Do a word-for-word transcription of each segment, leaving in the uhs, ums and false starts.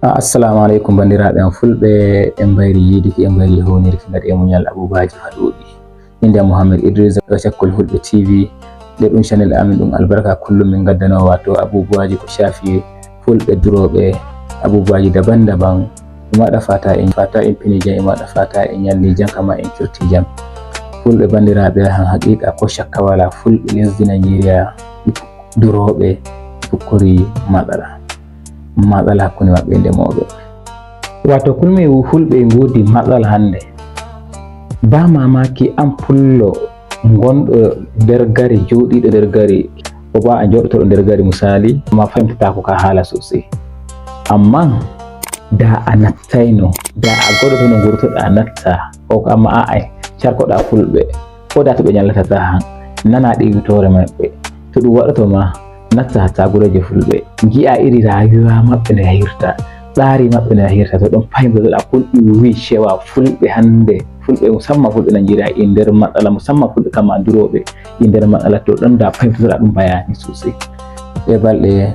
Assalamu aleykum, banndiraaɓe am fulɓe. En mbayri yiidiki, en mbayri hownirki, ngaɗi e muñal abuubaaji haa ɗuuɗi. Innde am Mohammed Idrisa, ɗo Cakkol Fulɓe T V. Nde ɗum channel amin ɗum albarka, kullum min ngaddanoo wato abubuwaaji ko shaafi fulɓe durooɓe, abubuwaaji daban-daban. Imo waɗa fata en, fata en pini jam, imo waɗa fata en ñalli jam, kama en kirti jam. Fulɓe banndiraaɓe, han haqiqa ko shakka wala, fulɓe lesdi Nigeria durooɓe tukkori matsala. Matsala hakkunde maɓɓe e ndemooɓe. Wato kulmi fulɓe ngudi matsala hannde. Ba mamaki an pullo gonɗo nder gari, jooɗiiɗo nder gari, ko ba a jooɗotoɗo nder gari misali, ma fahimtata ko ka haala sosai. Amma da a nattayno, da a goɗɗotono ngurtoɗa a natta, o amma a'a, carkoɗa fulɓe, ko da to ɓe ñallata ta han, nana ɗiwitoore maɓɓe. To ɗum waɗoto ma, natta hatta gureeje fulɓe. Ngi'a iri rayuwa maɓɓe no yahirta, tsari maɓɓe no yahirta. To ɗon fahimtotoɗa kun ɗum wi cewa fulɓe hannde, fulɓe musamman fulɓe Najeriya e nder matsala, musamman fulɓe kama durooɓe e nder matsala. To ɗon da fahimtotoɗa ɗum bayani sosai. Ɗe balɗe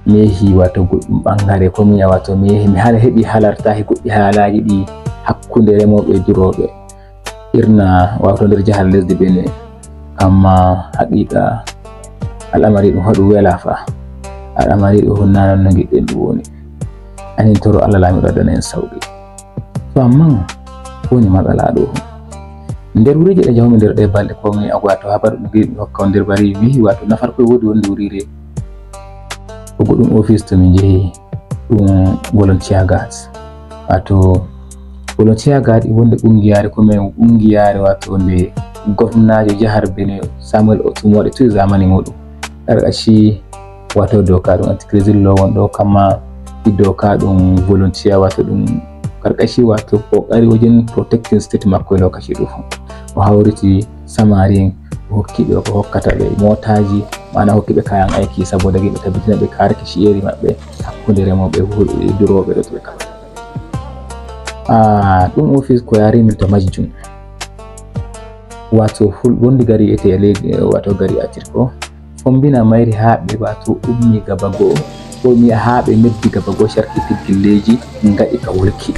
mi yehi wato goɗɗum ɓangare, ko mi yi'a wato mi yehi, mi hala heɓi halartahi goɗɗi haalaaji ɗi hakkunde remooɓe e durooɓe. Irna wato nder jahal lesdi Benin. Amma haqiqa al'amari ɗum haɗu wela fa. Al'amari ɗum honnanon no ngiɗɗen ɗum woni. Anin toro Allah laamiɗo addana en sauki. To amma ko woni matsala ɗo? Nder wureeji ɗe jahumi nder ɗe balɗe, ko mi yi'a wato habaru ɗum mbiɗo hokka on nder bari mi wato nafar ko wodi wonde wurire. Ko goɗɗum office to min jehi ɗum volunteer guard. Wato volunteer guard e wonde ɓungiyaare, ko men ɓungiyaare wato nde gomnaajo jahar Benin Samuel Otum waɗi tun zamani muɗum. Karkashi wato doka ɗum anti-crisis law won ɗo, kama i doka ɗum volunteer wato ɗum karkashi wato kokari wajen protecting state makko e lokaci ɗo. O hawriti samarin, o hokki ɓe ko hokkata ɓe motaji, maana hokki ɓe kayan aiki saboda ɓe tabbitina ɓe karki shiyeri maɓɓe hakkunde remooɓe e durooɓe ɗo to ɓe kala. Ah, ɗum office ko yari min to majjum. Wato ful wondi gari ete e leydi, wato gari atirko. Fombina mayri haa ɓe wato ummi gaba go'o, ko mi haa ɓe meddi gaba go'o, carki tiggilleeji, ngaɗi ka wolki,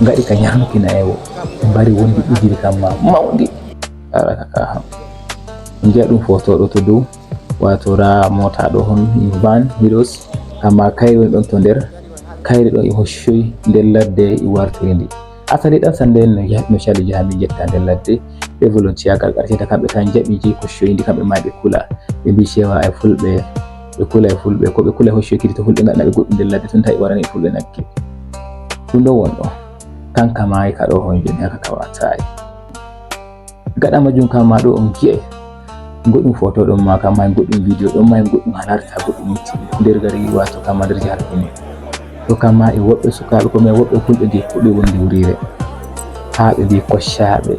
ngaɗi ka ñarnuki nayewo, mbari wondi ujiri kam ma mawndi. Ara ka ka ham. Njiya ɗum foto ɗo to dow, wato ra mota ɗo hon, van, hiros, amma kayri woni ɗon to nder, kayri ɗon e hoccoy nder ladde e wartoyndi. Asali ɗan sande en no yah-, no cali jaha min jetta nder ladde. Ɓe volontiyagal ɓarketa kamɓe kan jaɓi jeyi ko coyndi kamɓe ma ɓe kula. Ɓe mbi cewa e fulɓe, ɓe kula e fulɓe, ko ɓe kula e hoccoy kidi to fulɓe ngaɗana ɓe goɗɗum nder ladde tun tawi warani e fulɓe nagge. Ɗum ɗo won ɗo. Kanka maayi ka ɗo hon joni haka ka watayi. Gaɗa majjum kama ɗo on gi'ay. Goɗɗum foto ɗon ma kama e goɗɗum video ɗon ma e goɗɗum halarta goɗɗum mitti nder gari wato kama nder jahar kene. To kama e woɓɓe sukaaɓe ko men woɓɓe fulɓe nde fuɗɗi wondi wurire. Haa ɓe mbi koccaaɓe.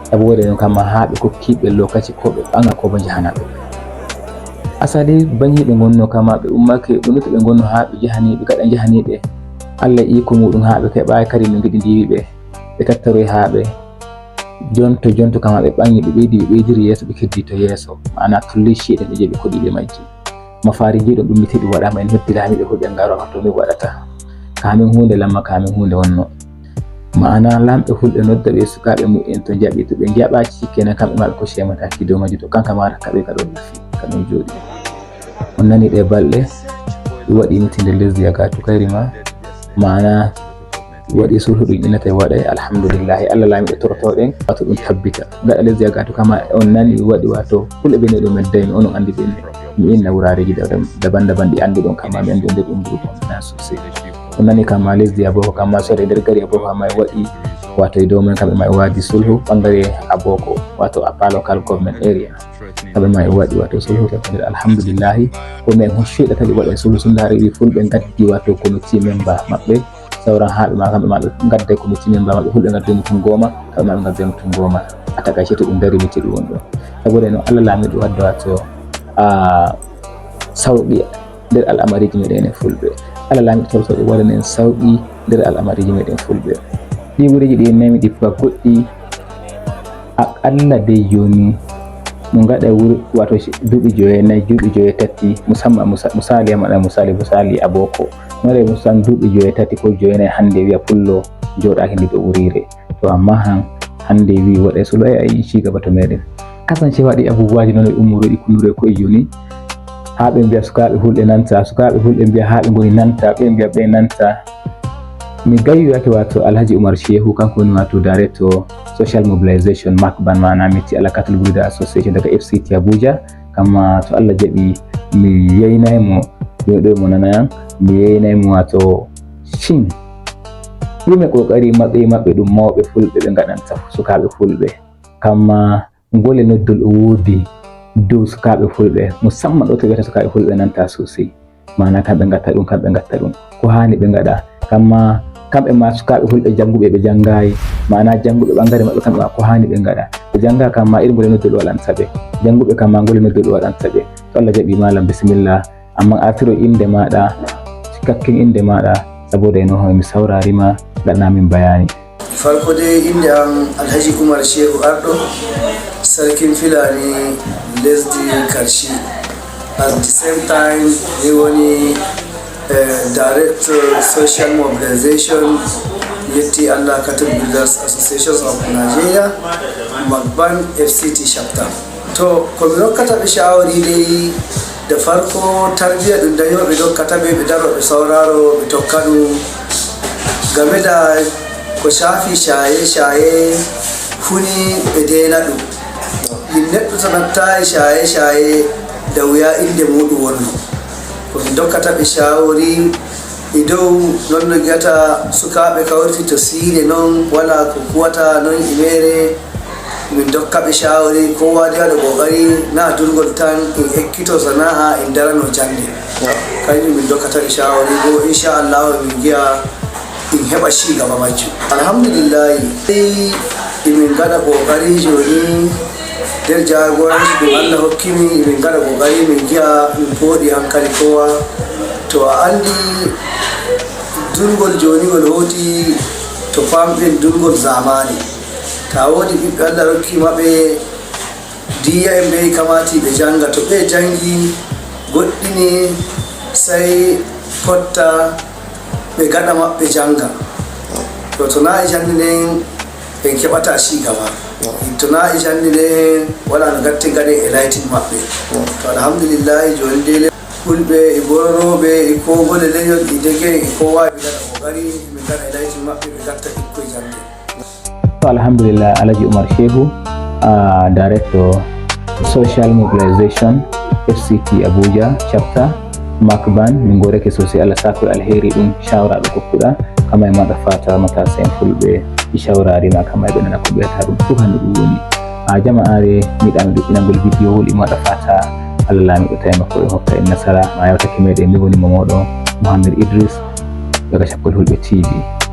Sabu wode non kama haa ɓe kokkiiɓe lokaci ko ɓe ɓaŋa ko bo njahana ɓe. Asali baŋiiɓe ngonno kama ɓe ummake ɗum to ɓe ngonno haa ɓe jahani ɓe gaɗa njahani ɓe. Allah iko muɗum haa ɓe keɓaay kadi no ngiɗi ndiwi ɓe. Ɓe tattaroy haa ɓe jonto jonto kama ɓe ɓaŋi ɓe ɓeydi ɓe ɓeydiri yeeso ɓe keddi to yeeso. Maana tulli ciɗen ɓe jeeɓi koɗi ɓe majji. Mafaari njiɗon ɗum mi teɗi waɗama en heddi laamiiɓe fulɓe ngaro to mi waɗata. Kamin huunde lamma kamin huunde wonno. Maana lamɓe fulɓe nodda ɓe sukaaɓe mu'en to jaɓi to ɓe jaɓa cikkena kamɓe maɓe ko cemata ki dow majji to kanka mara kaɓe ka ɗon lafi ka ɗon jooɗi. On nani ɗe balɗe ɗum waɗi mitin nder lesdi Yagatu kayri ma. Maana waɗi sulhu ɗum innata e waɗa e alhamdulillahi Allah laamiiɗo torotoɗen wato ɗum tabbita. Gaɗa lesdi Yagatu kama on nani ɗum waɗi wato fulɓe ɓe ɗum meddaymi onon anndi ɓe mi inna wurareeji daban daban ɗi annduɗon kama mi anndi on nder ɗum groupe on na sosai. On nani kama lesdi Aboko kama sore nder gari Aboko kama e waɗi wato e dow men kamɓe ma e waadi sulhu ɓangare Aboko wato Apalo Local Government Area. Kamɓe ma e waɗi wato sulhu tabbata alhamdulillahi. Ko men hon sheda tabi waɗa sulhu sundare wi fulɓe ngaddi wato committee member maɓɓe. Sawran haa ɓe ma kamɓe ma ɓe ngadda committee member maɓɓe fulɓe ngadda mutum goma kamɓe ma ɓe ngadda mutum goma. A taka ceto ɗum dari miti ɗum won ɗo. Saboda no Allah laamiiɗo wadda wato a sauki nder al'amariji meɗen en fulɓe. Allah laamiiɗo torotoɗo waɗana en sauki nder al'amariji meɗen fulɓe. Ɗi wureeji ɗi en nami ɗi ba goɗɗi aqalla dey joni Mo ngaɗa wuro, wato, duuɓi joye nayi, duuɓi joye tati, musamman musa-, misali, a maɗa misali, misali a boko. Mare musan duuɓi joye tati ko joye nayi hannde wiya pullo jooɗaaki ndi ɗo uriire. To amma han hannde wi waɗa sulu ay ay ci gaba to meɗen. Kasance waɗi abubuwaji noon e ummuroɗi kunnduɗo e koye jooni. Haa ɓe mbiya sukaaɓe fulɓe nanta, sukaaɓe fulɓe mbiya haa ɓe ngoni nanta, ɓe mbiya ɓe nanta. Mi gayyaki wato Alhaji Umar Shehu, kanko woni wato director social mobilization makban, maana mi ti alakatul burida association daga F C T Abuja. Kamma to Allah jaɓi mi yeynay mo, yo ɗo mo nanayan, mi yeynay mo wato shin ɗume kokari maɓɓe, maɓɓe ɗum mawɓe fulɓe ɓe ngaɗanta sukaaɓe fulɓe. Kamma ngole noddol o woodi dow sukaaɓe fulɓe, musamman ɗo to wiyata sukaaɓe fulɓe nanta sosai. Maana kamɓe ngatta ɗum, kamɓe ngatta ɗum. Ko haani ɓe ngaɗa. Kamma kamɓe ma sukaaɓe fulɓe jannguɓe ɓe janngayi. Maana jannguɓe ɓangare maɓɓe kamɓe ma ko haani ɓe ngaɗa. Ɓe jannga kamma irin ngole noddol o waɗanta ɓe. Jannguɓe kamma ngole noddol o waɗanta ɓe. To Allah jaɓi malam bisimilla. Amma artiro innde maaɗa, cikakken innde maaɗa, saboda e no mi sawrari ma, ngaɗana min bayani. Farko dai innde am Alhaji Umar Shehu Arɗo, sarkin Filani lesdi Karshi. At the same time, mi woni, eh, director social mobilization, yetti Allah Cattle Breeders Association of Nigeria, Magban F C T chapter. To, ko mi rokkata ɓe shawari dai, da farko tarbiya ɗum dañooɓe dokkata ɓe, ɓe daro ɓe sauraro ɓe tokka ɗum. Game da ko shafi shaye-shaye huni ɓe deena ɗum. Min neɗɗo to nattayi shaye-shaye da wuya innde muɗum wonno. Ko min dokkata ɓe shawari e dow non no giyata sukaaɓe kawriti to siire non wala ko kuwata non e mere. Min dokka ɓe shawari ko wadi waɗa kokari na durgol tan en ekkito sana'a en darano jannde. Kanjum min dokkata ɓe shawari bo insha Allah min giya in heɓa ci gaba majjum. Alhamdulillahi, sai imin ngaɗa kokari joni nder jagoranci ɗum Allah hokki min, imin ngaɗa kokari min giya min pooɗi hankali kowa. To a andi durgol joni ngol hoti to famɗen durgol zamani. Ta wodi ɓiɓɓe Allah rokki maɓɓe diya en ɓe kamati ɓe janga. To ɓe jangi goɗɗini sai fotta ɓe gaɗa maɓɓe janga. To, to na e jandi nden en keɓata ci gaba. To na e jandi nden wala no gatte gaɗe e lighting maɓɓe. To alhamdulillahi joni dai fulɓe e bororoɓe e kogole leñol e dege e kowa ɓe gaɗa kokari ɓe gaɗa e lighting maɓɓe ɓe gatta ɓikkoy jande. To alhamdulillah, Alhaji Umar Shehu, ah, director social mobilization F C T Abuja chapter, Makban, min goreke sosai, Allah sako alheri ɗum shawara ɗo kokkuɗa, kama e maɗa fata matasa en fulɓe, i shawara rima kama e ɓe nana ko ɓeyata ɗum fof hande ɗum woni. A jama are, mi ɗami ɗuɗɗinangol video wol e maɗa fata, Allah laamiɗo tawi makko e hokka en nasara, ma yawtake meɗen, mi woni mo moɗo, Mohammed Idris, daga Shakkol Fulɓe T V.